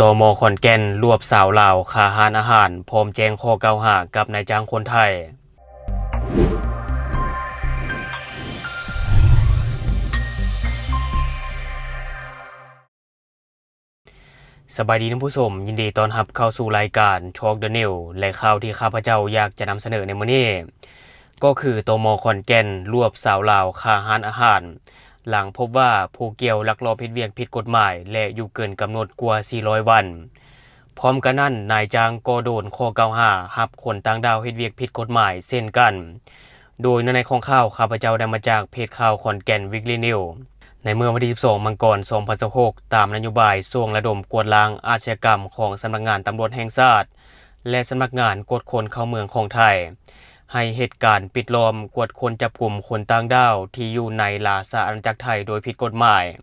ຕມ ຂອນແກ່ນລວບຊາວລາວຄ້າຮ້ານອາຫານ ພ້ອມແຈ້ງຂໍ້ກ່າວຫາກັບນາຍຈ້າງຄົນໄທ. ສະບາຍດີທ່ານຜູ້ຊົມ, ຍິນດີຕ້ອນຮັບເຂົ້າສູ່ລາຍການ Talk the News ແລະ ຂ່າວທີ່ຂ້າພະເຈົ້າຢາກຈະນຳສະເໜີໃນມື້ນີ້ ກໍຄື ຕມ ຂອນແກ່ນລວບຊາວລາວຄ້າຮ້ານອາຫານ ຫຼັງພົບວ່າຜູ້ກ່ຽວລັກລອບເຮັດວຽກຜິດກົດໝາຍ ແລະ ຢູ່ເກີນກຳນົດກວ່າສີ່ຮ້ອຍວັນ. ພ້ອມກັນນັ້ນ, ນາຍຈ້າງກໍໂດນຂໍ້ກ່າວຫາຮັບຄົນຕ່າງດ້າວເຮັດວຽກຜິດກົດໝາຍເຊັ່ນກັນ. ໂດຍເນື້ອໃນຂອງຂ່າວ ຂ້າພະເຈົ້າໄດ້ມາຈາກເພຈຂ່າວ Khonkaen Weekly News ໃນເມື່ອວັນທີສິບສອງ ມັງກອນ ສອງພັນຊາວຫົກ ຕາມນະໂຍບາຍຊ່ວງລະດົມກວດລ້າງອາຊະຍາກຳຂອງສຳນັກງານຕຳຫຼວດແຫ່ງຊາດ ແລະ ສຳນັກງານກວດຄົນເຂົ້າເມືອງຂອງໄທ ໃຫ້ເຮັດການປິດລ້ອມກວດຄົ້ນຈັບກຸມຄົນຕ່າງດ້າວທີ່ຢູ່ໃນລາຊະອານາຈັກໄທໂດຍຜິດກົດໝາຍ.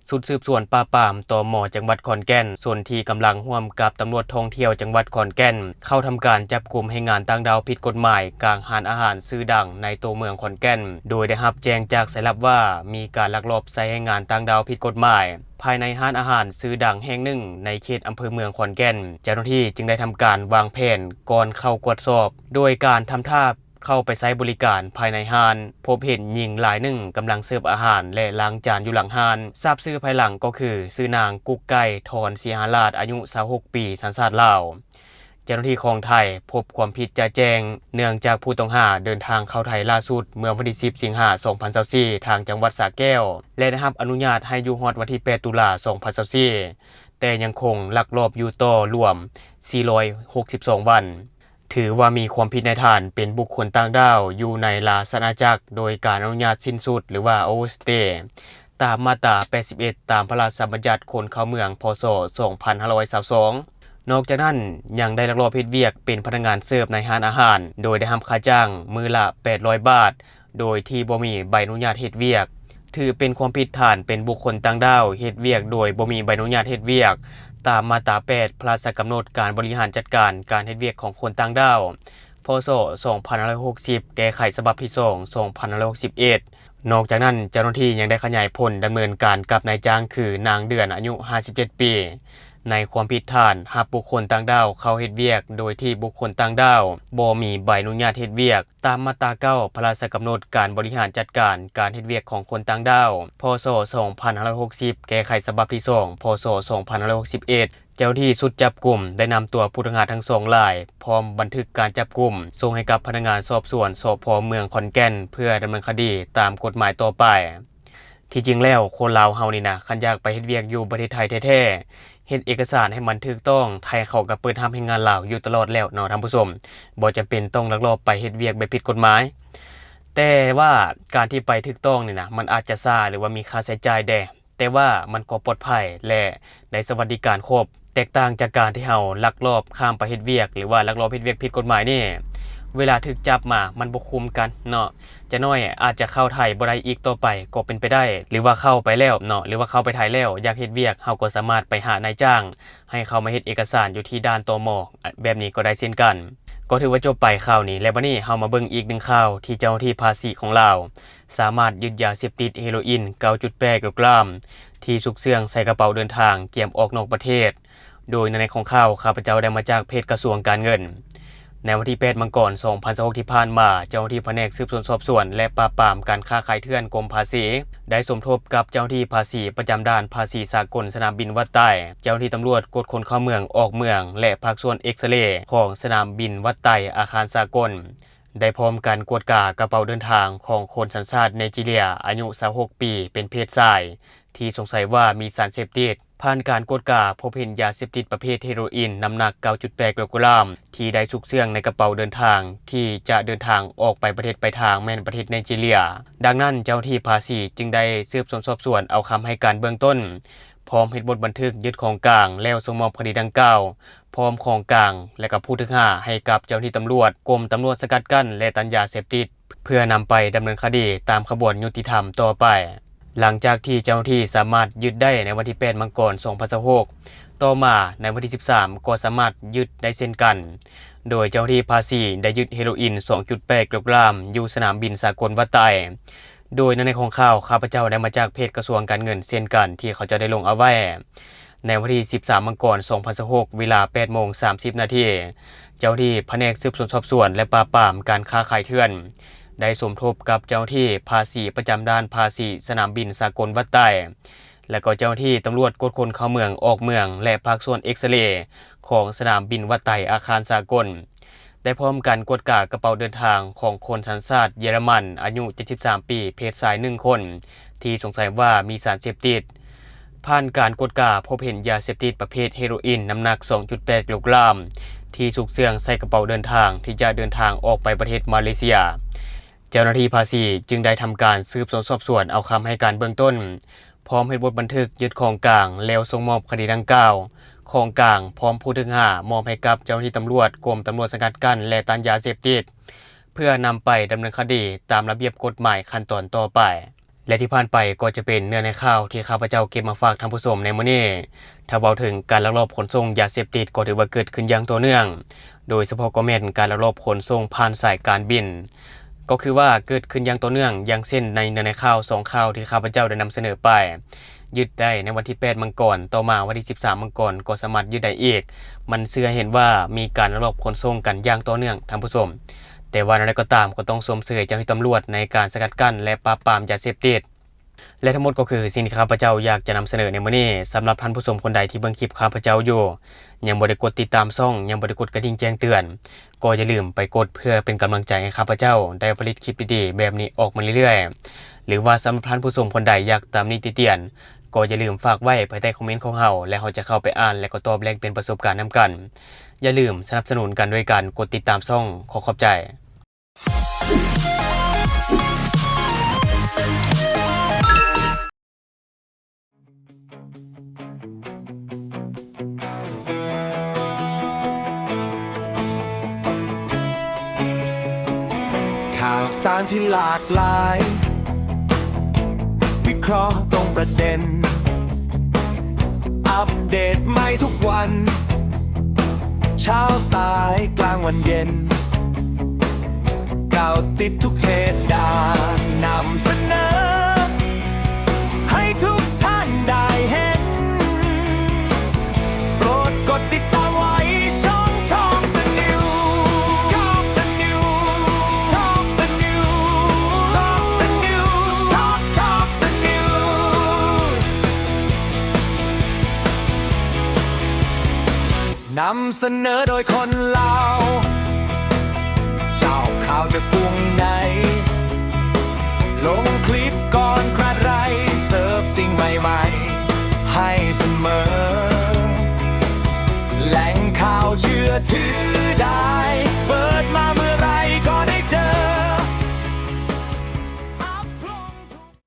ຊຸດສືບສວນປາບປາມ ຕມ ຈັງຫວັດຂອນແກ່ນ ສົນທິກຳລັງຮ່ວມກັບຕຳຫຼວດທ່ອງທ່ຽວຈັງຫວັດຂອນແກ່ນ ເຂົ້າທຳການຈັບກຸມແຮງງານຕ່າງດ້າວຜິດກົດໝາຍກາງຮ້ານອາຫານຊື່ດັງໃນຕົວເມືອງຂອນແກ່ນ ໂດຍໄດ້ຮັບແຈ້ງຈາກສາຍລັບວ່າ ມີການລັກລອບໃຊ້ແຮງງານຕ່າງດ້າວຜິດກົດໝາຍ ພາຍໃນຮ້ານອາຫານຊື່ດັງແຫ່ງໜຶ່ງໃນເຂດອຳເພີເມືອງຂອນແກ່ນ. ເຈົ້າໜ້າທີ່ຈຶ່ງໄດ້ທຳການວາງແຜນກ່ອນເຂົ້າກວດສອບ ໂດຍການທຳທ່າ ເຂົ້າໄປໃຊ້ບໍລິການພາຍໃນຮ້ານ, ພົບເຫັນຍິງລາຍໜຶ່ງກຳລັງເສີບອາຫານ ແລະ ລ້າງຈານຢູ່ຫຼັງຮ້ານ. ຊາບຊື່ພາຍຫຼັງກໍຄື ຊື່ນາງກຸກໄກ່ ທອນສີຫາລາດ ອາຍຸຊາວຫົກປີ ສັນຊາດລາວ. ເຈົ້າໜ້າທີ່ຂອງໄທພົບຄວາມຜິດຈະແຈ້ງ ເນື່ອງຈາກຜູ້ຕ້ອງຫາເດີນທາງເຂົ້າໄທລ່າສຸດເມື່ອວັນທີສິບ ສິງຫາ ສອງພັນຊາວສີ່ ທາງຈັງຫວັດສະແກ້ວ ແລະ ໄດ້ຮັບອະນຸຍາດໃຫ້ຢູ່ຮອດວັນທີແປດ ຕຸລາ ສອງພັນຊາວສີ່ ແຕ່ຍັງຄົງລັກລອບຢູ່ຕໍ່ລວມສີ່ຮ້ອຍຫົກສິບສອງວັນ. ຖືວ່າມີຄວາມຜິດໃນຖານເປັນບຸກຄົນຕ່າງດ້າວຢູ່ໃນລາຊະອານາຈັກ ໂດຍການອະນຸຍາດສິ້ນສຸດ ຫຼືວ່າ overstay ຕາມມາດຕາແປດສິບເອັດ ຕາມພະລາຊະບັນຍັດຄົນເຂົ້າເມືອງ ພ.ສ. ສອງພັນຫ້າຮ້ອຍຊາວສອງ. ນອກຈາກນັ້ນ ຍັງໄດ້ລັກລອບເຮັດວຽກເປັນພະນັກງານເສີບໃນຮ້ານອາຫານ ໂດຍໄດ້ຮັບຄ່າຈ້າງມື້ລະແປດຮ້ອຍບາດ ໂດຍທີ່ບໍ່ມີໃບອະນຸຍາດເຮັດວຽກ. ຖືເປັນຄວາມຜິດຖານເປັນບຸກຄົນຕ່າງດ້າວເຮັດວຽກໂດຍບໍ່ມີໃບອະນຸຍາດເຮັດວຽກ ຕາມມາດຕາແປດ ພະລາຊະກຳນົດການບໍລິຫານຈັດການການເຮັດວຽກຂອງຄົນຕ່າງດ້າວ ພ.ສ. ສອງພັນຫ້າຮ້ອຍຫົກສິບ ແກ້ໄຂສະບັບທີສອງ ສອງພັນຫ້າຮ້ອຍຫົກສິບເອັດ. ນອກຈາກນັ້ນ ເຈົ້າໜ້າທີ່ຍັງໄດ້ຂະຫຍາຍຜົນດຳເນີນການກັບນາຍຈ້າງຄືນາງເດືອນ ອາຍຸຫ້າສິບເຈັດປີ ໃນຄວາມຜິດຖານຮັບບຸກຄົນຕ່າງດ້າວເຂົ້າເຮັດວຽກໂດຍທີ່ບຸກຄົນຕ່າງດ້າວບໍ່ມີໃບອະນຸຍາດເຮັດວຽກ ຕາມມາດຕາເກົ້າ ພະລາຊະກຳນົດການບໍລິຫານຈັດການການເຮັດວຽກຂອງຄົນຕ່າງດ້າວ ພ.ສ. ສອງພັນຫ້າຮ້ອຍຫົກສິບ ແກ້ໄຂສະບັບທີສອງ ພ.ສ. ສອງພັນຫ້າຮ້ອຍຫົກສິບເອັດ. ເຈົ້າໜ້າທີ່ຊຸດຈັບກຸມໄດ້ນຳຕົວຜູ້ຕ້ອງຫາທັງສອງລາຍ ພ້ອມບັນທຶກການຈັບກຸມ ສົ່ງໃຫ້ກັບພະນັກງານສອບສວນ ສພ ເມືອງຂອນແກ່ນ ເພື່ອດຳເນີນຄະດີຕາມກົດໝາຍຕໍ່ໄປ. ທີ່ຈິງແລ້ວ ຄົນລາວເຮົານີ້ນະ ຄັນຢາກໄປເຮັດວຽກຢູ່ປະເທດໄທແທ້ໆ ເຮັດເອກະສານໃຫ້ມັນຖືກຕ້ອງ, ໄທເຂົາກໍເປີດຮັບແຮງງານລາວຢູ່ຕະຫຼອດແລ້ວເນາະທ່ານຜູ້ຊົມ, ບໍ່ຈຳເປັນຕ້ອງລັກລອບໄປເຮັດວຽກແບບຜິດກົດໝາຍ. ແຕ່ວ່າການທີ່ໄປຖືກຕ້ອງນີ້ນະ ມັນອາດຈະຊ້າ ຫຼືວ່າມີຄ່າໃຊ້ຈ່າຍແດ່, ແຕ່ວ່າມັນກໍປອດໄພ ແລະ ໄດ້ສະຫວັດດີການຄົບ. ແຕກຕ່າງຈາກການທີ່ເຮົາລັກລອບຂ້າມໄປເຮັດວຽກ ຫຼືວ່າລັກລອບເຮັດວຽກຜິດກົດໝາຍນີ້, ເວລາຖືກຈັບມາມັນບໍ່ຄຸ້ມກັນເນາະ. ຈະໜ້ອຍອາດຈະເຂົ້າໄທບໍ່ໄດ້ອີກຕໍ່ໄປກໍເປັນໄປໄດ້ ຫຼືວ່າເຂົ້າໄປແລ້ວເນາະ ຫຼືວ່າເຂົ້າໄປໄທແລ້ວ ຢາກເຮັດວຽກ ເຮົາກໍສາມາດໄປຫານາຍຈ້າງ ໃຫ້ເຂົ້າມາເຮັດເອກະສານຢູ່ທີ່ດ່ານ ຕມ ແບບນີ້ກໍໄດ້ເຊັ່ນກັນ. ກໍຖືວ່າຈົບໄປຂ່າວນີ້ ແລະ ບັດນີ້ເຮົາມາເບິ່ງອີກໜຶ່ງຂ່າວ ທີ່ເຈົ້າໜ້າທີ່ພາສີຂອງລາວ ສາມາດຍຶດຢາເສບຕິດເຮໂຣອິນ ເກົ້າຈຸດແປດກິໂລກຣາມ ທີ່ຊຸກເຊື່ອງໃສ່ກະເປົາເດີນທາງກຽມອອກນອກປະເທດ. ໂດຍໃນຂອງຂ່າວ ຂ້າພະເຈົ້າໄດ້ມາຈາກເພຈກະຊວງການເງິນ. ໃນວັນທີແປດ ມັງກອນ ສອງພັນຊາວຫົກ ທີ່ຜ່ານມາ, ເຈົ້າໜ້າທີ່ພະແນກສືບສວນສອບສວນ ແລະ ປາບປາມການຄ້າຂາຍເຖື່ອນ ກົມພາສີ ໄດ້ສົມທົບກັບເຈົ້າໜ້າທີ່ພາສີປະຈຳດ່ານພາສີສາກົນສະໜາມບິນວັດໄຕ, ເຈົ້າໜ້າທີ່ຕຳຫຼວດກວດຄົນເຂົ້າເມືອງອອກເມືອງ ແລະ ພາກສ່ວນເອັກສະເຣຂອງສະໜາມບິນວັດໄຕ ອາຄານສາກົນ ໄດ້ພ້ອມກັນກວດກາກະເປົາເດີນທາງຂອງຄົນສັນຊາດໄນຈີເຣຍ ອາຍຸຊາວຫົກປີ ເປັນເພດຊາຍ ທີ່ສົງໄສວ່າມີສານເສບຕິດ. ຜ່ານການກວດກາ ພົບເຫັນຢາເສບຕິດປະເພດເຮໂຣອິນ ນ້ຳໜັກ ເກົ້າຈຸດແປດກິໂລກຣາມ ທີ່ໄດ້ຊຸກເຊື່ອງໃນກະເປົາເດີນທາງທີ່ຈະເດີນທາງອອກໄປປະເທດປາຍທາງ ແມ່ນປະເທດໄນຈີເຣຍ. ດັ່ງນັ້ນ ເຈົ້າໜ້າທີ່ພາສີຈຶ່ງໄດ້ສືບສວນສອບສວນເອົາຄຳໃຫ້ການເບື້ອງຕົ້ນ ພ້ອມເຮັດບົດບັນທຶກຍຶດຂອງກາງ ແລ້ວສົ່ງມອບຄະດີດັ່ງກ່າວ ພ້ອມຂອງກາງ ແລະ ກະຜູ້ຖືກຫາໃຫ້ກັບເຈົ້າໜ້າທີ່ຕຳຫຼວດ ກົມຕຳຫຼວດສະກັດກັ້ນ ແລະ ຕ້ານຢາເສບຕິດ ເພື່ອນຳໄປດຳເນີນຄະດີຕາມຂະບວນຍຸຕິທຳຕໍ່ໄປ. ຫຼັງຈາກທີ່ເຈົ້າໜ້າທີ່ສາມາດຍຶດໄດ້ໃນວັນທີແປດ ມັງກອນ ສອງພັນຊາວຫົກ, ຕໍ່ມາໃນວັນທີສິບສາມ ກໍສາມາດຍຶດໄດ້ເຊັ່ນກັນ, ໂດຍເຈົ້າໜ້າທີ່ພາສີໄດ້ຍຶດເຮໂຣອິນ ສອງຈຸດແປດກິໂລກຣາມ ຢູ່ສະໜາມບິນສາກົນວັດໄຕ. ໂດຍໃນຂອງຂ່າວ ຂ້າພະເຈົ້າໄດ້ມາຈາກເພຈກະຊວງການເງິນເຊັ່ນກັນ ທີ່ເຂົາເຈົ້າໄດ້ລົງເອົາໄວ້. ໃນວັນທີສິບສາມ ມັງກອນ ສອງພັນຊາວຫົກ ເວລາ ແປດໂມງສາມສິບນາທີ, ເຈົ້າໜ້າທີ່ພະແນກສືບສວນສອບສວນ ແລະ ປາບປາມການຄ້າຂາຍເຖື່ອນ ໄດ້ສົມທົບກັບເຈົ້າໜ້າທີ່ພາສີປະຈຳດ່ານພາສີສະໜາມບິນສາກົນວັດໄຕ ແລະ ກໍເຈົ້າໜ້າທີ່ຕຳຫຼວດກວດຄົນເຂົ້າເມືອງອອກເມືອງ ແລະ ພາກສ່ວນເອັກສະເຣຂອງສະໜາມບິນວັດໄຕອາຄານສາກົນ ໄດ້ພ້ອມກັນກວດກາກະເປົາເດີນທາງຂອງຄົນສັນຊາດເຢຍລະມັນ ອາຍຸເຈັດສິບສາມປີ ເພດຊາຍໜຶ່ງຄົນ ທີ່ສົງໄສວ່າມີສານເສບຕິດ. ຜ່ານການກວດກາ ພົບເຫັນຢາເສບຕິດປະເພດເຮໂຣອິນ ນ້ຳໜັກສອງຈຸດແປດກິໂລກຣາມ ທີ່ຊຸກເຊື່ອງໃສ່ກະເປົາເດີນທາງ ທີ່ຈະເດີນທາງອອກໄປປະເທດມາເລເຊຍ. ເຈົ້າໜ້າທີ່ພາສີຈຶ່ງໄດ້ທຳການສືບສວນສອບສວນເອົາຄຳໃຫ້ການເບື້ອງຕົ້ນ, ພ້ອມເຮັດບົດບັນທຶກຍຶດຂອງກາງ ແລ້ວສົ່ງມອບຄະດີດັ່ງກ່າວ, ຂອງກາງ ພ້ອມຜູ້ຖືກຫາ ມອບໃຫ້ກັບເຈົ້າໜ້າທີ່ຕຳຫຼວດ ກົມຕຳຫຼວດສະກັດກັ້ນ ແລະ ຕ້ານຢາເສບຕິດ ເພື່ອນຳໄປດຳເນີນຄະດີຕາມລະບຽບກົດໝາຍຂັ້ນຕອນຕໍ່ໄປ. ແລະ ທີ່ຜ່ານໄປກໍຈະເປັນເນື້ອໃນຂ່າວທີ່ຂ້າພະເຈົ້າເກັບມາຝາກທ່ານຜູ້ຊົມໃນມື້ນີ້. ຖ້າເວົ້າເຖິງການລັກລອບຂົນສົ່ງຢາເສບຕິດ ກໍຖືວ່າເກີດຂຶ້ນຢ່າງຕໍ່ເນື່ອງ, ໂດຍສະເພາະກໍແມ່ນການລັກລອບຂົນສົ່ງຜ່ານສາຍການບິນ ກໍຄືວ່າເກີດຂຶ້ນຢ່າງຕໍ່ເນື່ອງ, ຢ່າງເຊັ່ນໃນເນື້ອໃນຂ່າວສອງຂ່າວທີ່ຂ້າພະເຈົ້າໄດ້ນຳສະເໜີໄປ, ຍຶດໄດ້ໃນວັນທີແປດ ມັງກອນ, ຕໍ່ມາວັນທີສິບສາມ ມັງກອນ ກໍສາມາດຍຶດໄດ້ອີກ. ມັນເຊື່ອເຫັນວ່າມີການລັກລອບຂົນສົ່ງກັນຢ່າງຕໍ່ເນື່ອງ, ທ່ານຜູ້ຊົມ. ແຕ່ວ່າແນວໃດກໍຕາມ, ກໍຕ້ອງຊົມເຊີຍເຈົ້າໜ້າທີ່ຕຳຫຼວດໃນການສະກັດກັ້ນ ແລະ ປາບປາມຢາເສບຕິດ. ແລະ ທັງໝົດກໍຄືສິ່ງທີ່ຂ້າພະເຈົ້າຢາກຈະນຳສະເໜີໃນມື້ນີ້. ສຳລັບທ່ານຜູ້ຊົມຄົນໃດທີ່ເບິ່ງຄລິບຂ້າພະເຈົ້າຢູ່ ຍັງບໍ່ໄດ້ກົດຕິດຕາມຊ່ອງ, ຍັງບໍ່ໄດ້ກົດກະດິ່ງແຈ້ງເຕືອນ, ກໍຢ່າລືມໄປກົດເພື່ອເປັນກຳລັງໃຈໃຫ້ຂ້າພະເຈົ້າໄດ້ຜະລິດຄລິບດີໆແບບນີ້ອອກມາເລື້ອຍໆ. ຫຼືວ່າສຳລັບທ່ານຜູ້ຊົມຄົນໃດຢາກຕຳໜິຕິຕຽນ, ກໍຢ່າລືມຝາກໄວ້ພາຍໃຕ້ຄອມເມັນຂອງເຮົາ ແລະ ເຮົາຈະເຂົ້າໄປອ່ານ ແລະ ກໍຕອບແລກປ່ຽນປະສົບການນຳກັນ. ຢ່າລືມສະໜັບສະໜູນກັນດ້ວຍການກົດຕິດຕາມຊ່ອງ. ຂໍຂອບໃຈ. ຂ່າວສານທີ່ຫຼາກຫຼາຍ ວິເຄາະຕຣົງປະເດັນ ອັບເດດໃໝ່ທຸກວັນ ເຊົ້າສາຍກາງວັນເຢັນ ເກົາະຕິດທຸກເຫດການ ນຳສະເໜີໃຫ້ທຸກທ່ານໄດ້ເຫັນ ໂປດກົດຕິດຕາມໄວ້ຊ່ອງ Talk the News Talk the News Talk the News Talk the News Talk Talk the News ນຳສະເໜີໂດຍຄົນລາວ ເຈົ້າຂ່າວຈາກກຸງໃນ ລົງຄລິບກ່ອນໃຜ ເສີບສິ່ງໃໝ່ໆໃຫ້ສະເໝີ ແຫຼ່ງຂ່າວເຊື່ອຖືໄດ້ ເປີດ